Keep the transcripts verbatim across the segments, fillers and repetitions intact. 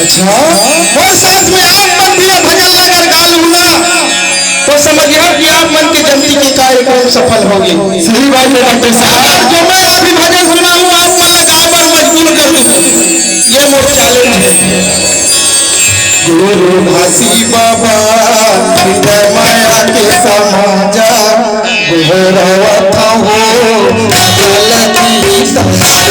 अच्छा, वो साथ में आप मन भी ये भजन अगर गा लूँ ना, तो समझिहा कि आप मन के जयंती के कार्यक्रम सफल होगे। सही बात है डॉक्टर साहब। जो मैं अभी भजन सुनाहूँ, आप मन ला गाए बर मजबूर कर दूँ, ये मोर challenge है। गुरु घासी बाबा, हृदय माया के समाजा, गोहरावत हो, गलती समाजा।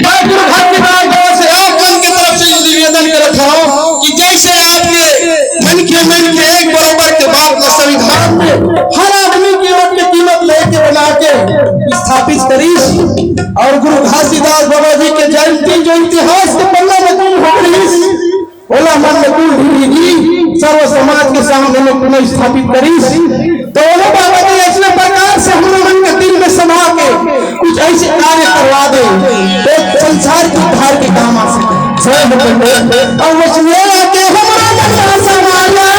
मैं गुरु घासीदास बाबा से आप मन के तरफ से निवेदन करत हूँ कि जैसे आपके मन के मन के एक बरोबर के बात को संविधान में हर आदमी के वोट के कीमत लेके बना के स्थापित करीस और गुरु घासीदास बाबा जी के जयंती जो इतिहास के पन्ना में गुम हो रही, ओला मन में कुल ढीली जी सर्व समाज के सामने में पुनः स्थापित करीस। तो ओला बाबा जी ऐसने प्रकार से हम लोगन के दिल में समा के कुछ ऐसे कार्य करवा दे, तो संसार के उद्धार के काम आ सके। जय हो बंधु। और उसमें आके हमारा बंदा समाया।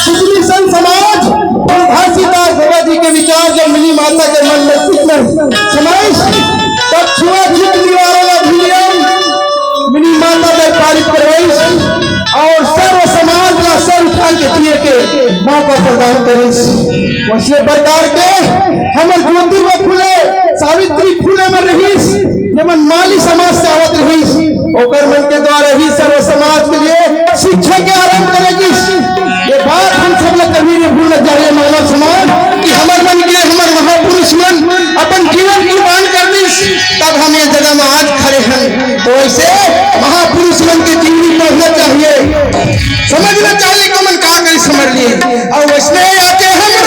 कुछ भी संत समाज, भाषिका बाबा जी के विचार जब मिनी माता के मन मस्तिष्क में समाइस, तब छुआछूत निवारण अधिनियम मिनी माता बर पारित करवाइस और सर्व समाज ला सर उठा के जिए के मौका प्रदान करिस। वैसे प्रकार के हमर ज्योतिबा फुले, सावित्री फुले मन रहिस, जेमन माली समाज से आवत रहिस, ओकर मन के द्वारा ही सर्व समाज के लिए शिक्षा के आरंभ करे गिस। ये बात हम सब ला कभी नहीं भूलना चाहिए मानव समाज, कि हमर मन के, हमर महापुरुष मन अपन जीवन कुर्बान कर दिस, तब हम ये जगह में आज खड़े हैं। तो ऐसे महापुरुष मन के जीवनी पढ़ना चाहिए, समझना चाहिए कि मन का करी समझ लिए। और वैसने आके हमरा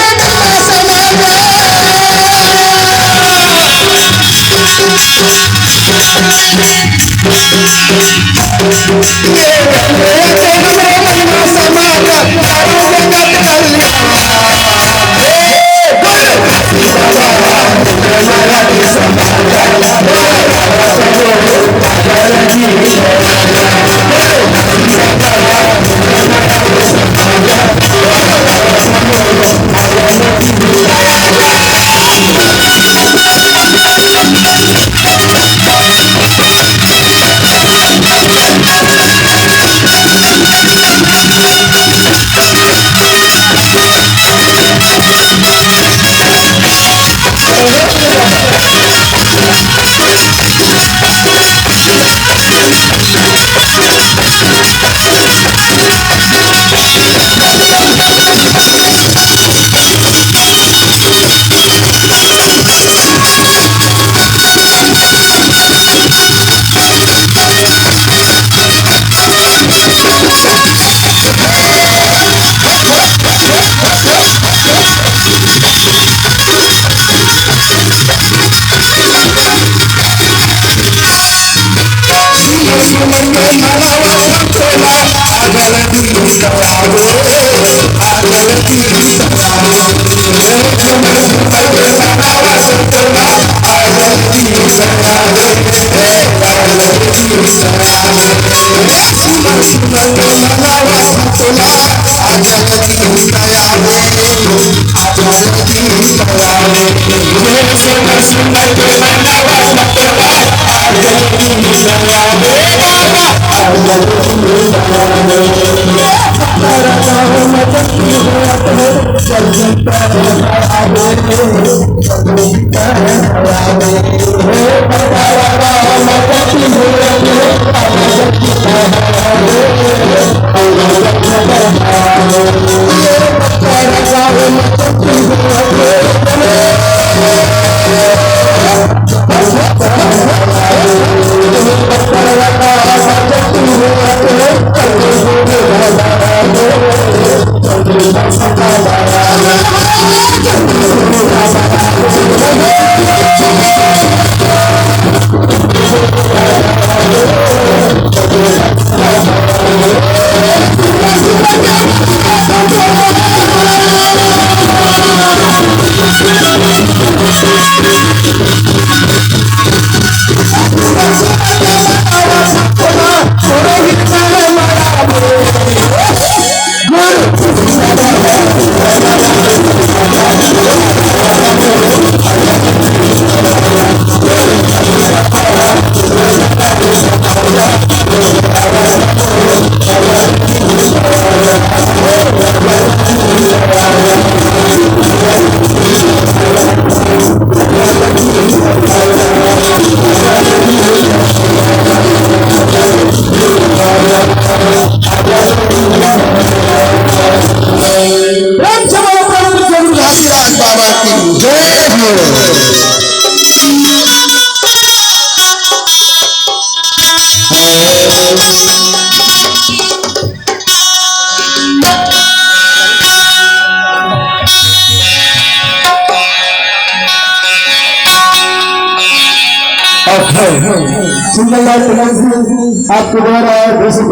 सुंदरलाल प्रधान जी, आपके द्वारा दो सौ